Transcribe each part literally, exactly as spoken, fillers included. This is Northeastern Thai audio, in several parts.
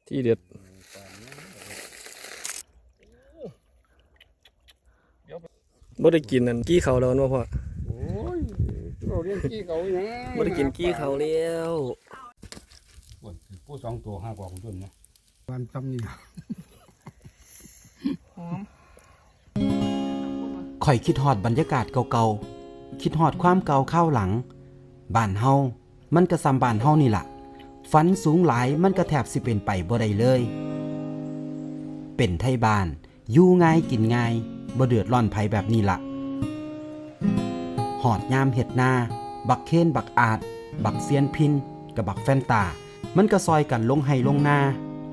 ที่เด็ด บ่ได้กินนั่นกี้เขาแล้วเนาะพ่อ โอ้ยเราเรียนกี้เขาเนี่ย บ่ได้กินกี้เขาแล้ว ผู้สองตัวห้ากว่าของต้นนะวันซ้ำนี่ หอม ข่อยคิดฮอดบรรยากาศเก่าๆ คิดฮอดความเก่าคาวหลัง บ้านเฮา มันก็ส่ำบ้านเฮานี่ล่ะ ฝันสูงหลายมันก็แทบสิเป็นไปบ่ได้เลย เป็นไทบ้าน อยู่ง่ายกินง่าย บ่เดือดร้อนไผแบบนี้ล่ะ ฮอดยามเฮ็ดนา บักเคนบักอาด บักเซียนพิน กับบักแฟนตา มันก็ซอยกันลงไฮ่ลงนา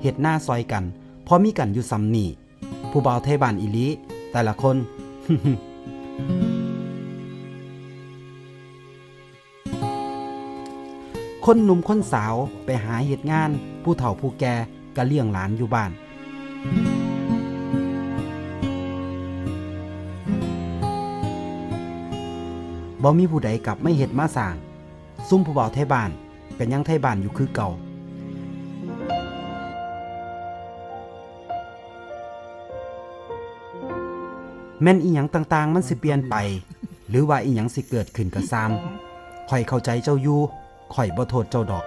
เฮ็ดนาซอยกัน พอมีกันอยู่ส่ำนี่ ผู้บ่าวไทบ้านอีหลี แต่ละคน คนหนุ่มคนสาวไปหาเฮ็ดงาน ผู้เฒ่าผู้แก่ก็เลี้ยงหลานอยู่บ้าน บ่มีผู้ใดกลับมาเฮ็ดมาสร้าง ซุมผู้บ่าวไทบ้านก็ยังไทบ้านอยู่คือเก่า แม่นอีหยังต่างๆ มันสิเปลี่ยนไป หรือว่าอีหยังสิเกิดขึ้นก็ซ่ำ ข่อยเข้าใจเจ้าอยู่ ข่อยบ่โทษเจ้าดอก